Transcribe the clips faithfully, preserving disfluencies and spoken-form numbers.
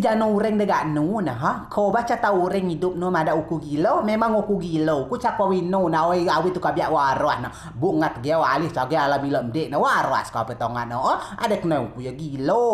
Jano ureng de gak nu ne, ha? Ko ba coa tau ureng idup nu madeak uku gilo, memang uku gilo. Uku coa ko awei nu ne, awei, awei tun kabiak waras ne. Buk ngat ge alih coa ge alam ilok mdek ne waras ko petongan ne, o. Ade kenoi uku yo gilo,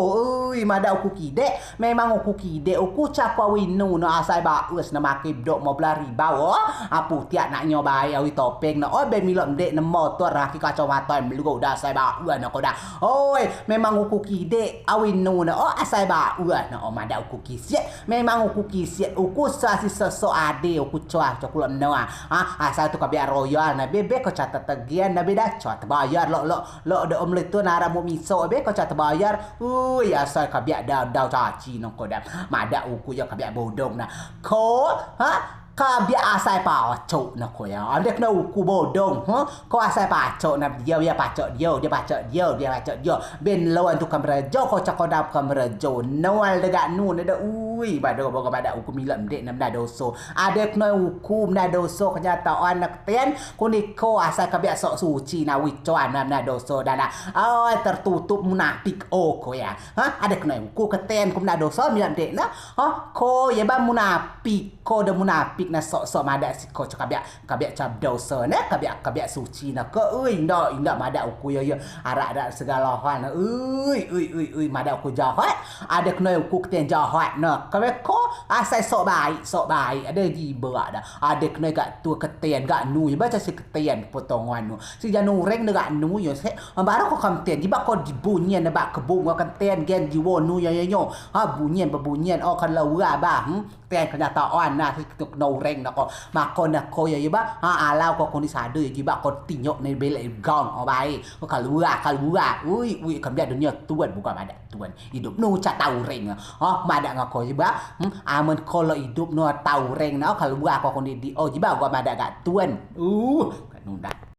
ui, madeak uku kidek, memang uku kidek, uku coa ko awei nu ne asai baes ne makei bedok mo belah ribau, o. Apu tiak nak nyobai awei topeng ne, o, be milok mdek ne motor aki kacamata mlugo da asai baes ne ko da. Oi, memang uku kidek, awei nu ne, o, asai baes ne, o, madeak uku kisiet. Memang uku kisiet, uku sasi sesok ade, uku coa, coa kulo menoa. Ha, asai tun kabiak royal ne, be, be ko coa tetegian ne, be da coa tebayar, lok, lok, lok de om letun arah muk misok, be ko coa tebayar. Ui, asai kabiak dau, dau caci ne ko da. Madeak uku yo kabiak bodong ne. Ko, ha? Kabiak asai pacok ne ko yo. Ade kenoi uku bodong, ha? Ko asai pacok ne dio, dio pacok dio, dio pacok dio, dio pacok dio. Ben lon tun kemerejo, ko coa ko dau kemerejo. Noal de gak nu ne de, ui, bado bogo madeak uku milok mdek ne mena doso. Ade kenoi uku mena doso kenyataan ne keten, kunei ko asai kabiak sok suci ne awei coa ne mena doso dana. Oi, tertutup munafik o ko yo. Ha, ade kenoi uku keten ku mena doso milok mdek ne. Ha, ko yo ba munafik. Ko de munafik ne sok-sok madeak si ko coa kabiak, kabiak coa bedoso ne, kabiak, kabiak suci ne ko, ui, indak, indak madeak uku yo, yo, arak-arak segalo hal ne, ui, ui, ui, ui, madeak uku jahat, ade kenoi uku keten jahat ne, kabe ko, asai sok baik, sok baik, ade jibeak da, ade kenoi gak tun keten, gak nu, yo ba coa si keten, potongan nu, si jano ureng de gak nu, yo, se, baru ko keten, jibeak ko dibunyian, bak kebun ko keten, gen jiwo nu, yo, yo, yo, ha, bunyian, bebunyian, o, kan lawei ba, hmm. Ten kenyataan ne, si tu kenoi ureng ne ko. Mako ne ko yo, yo ba. Ha, alau ko kunei sado yo, jibeak ko tinyok ne belek gang, o bae. Ko kalua, kalua. Ui, ui, kembiak dunia tun, bukan madeak tun. Idup nu coa tau ureng. Ha, madeak ngen ko yo ba. Hmm, amen ko lok idup nu tau ureng ne, o kalua ko kunei di, o jibeak ko madeak gak tun. Uh, kan udah.